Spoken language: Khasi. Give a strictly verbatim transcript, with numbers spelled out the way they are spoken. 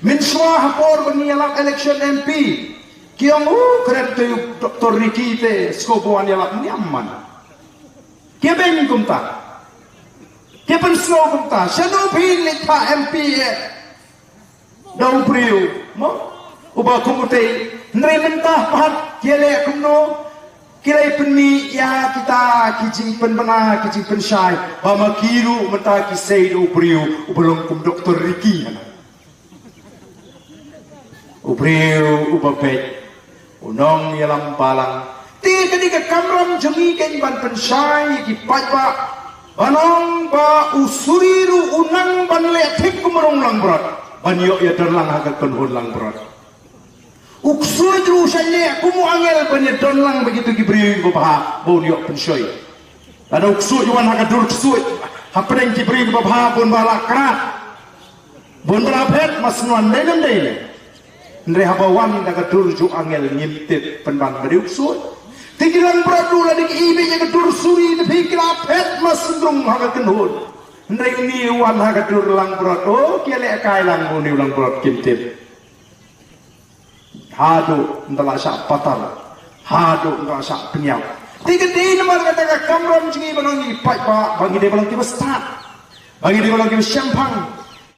Mynshuwa ha por ba ngi ïalap election M P, ki ong u kren te u Doctor Ricky te sngewbha ïalap niam man. Ki beiñ kumta. Ki pynsngew kumta. Shano phi leit phah M P eh? Da u briew mo? Uba kum utei. Hynrei mynta pat ki leh kumno? Ki leh pynmih ïa kita ki jingpynbna ki jingpynshai. Ba ma ki ruh mynta ki sei da u briew uba long kum Doctor Ricky hana. U briew uba beit u nongïalam balang. Te ka dei ka kamram jong ngi kein ban pynshai ïa ki paidbah. Ban ong ba u suri ruh u nang ban leh thik kum u rong langbrot ban ïoh ïa don lang ha ka kynhun langbrot. U ksuid ruh u shah leh kum u angel ban ïa don lang bad kito ki briew kiba bha ba un ïoh pynshoi. Lada u ksuid u wan ha ka dur ksuid hapdeng ki briew kiba bha bun ba la krat. Bun ba la phet mas nuan dei lem dei lem. Hynrei haba wan da ka dur jong angel ngim tip pynban ba dei u ksuid. Te ki langbrot ruh lada ki i beit ïa ka dur suri te phi ki la phet mas sendrung ha ka kynhun. Hynrei uni u wan ha ka dur langbrot, oh ki leh kai lang uni u langbrot kim tip. Haduh ynda la shah patar, haduh ynda la shah pynïap. Te ka dei namar kata ka kamram jong ngi ba ngi paidbah ba ngi dei ba long kiba stad, ba ngi dei ba long kiba shemphang.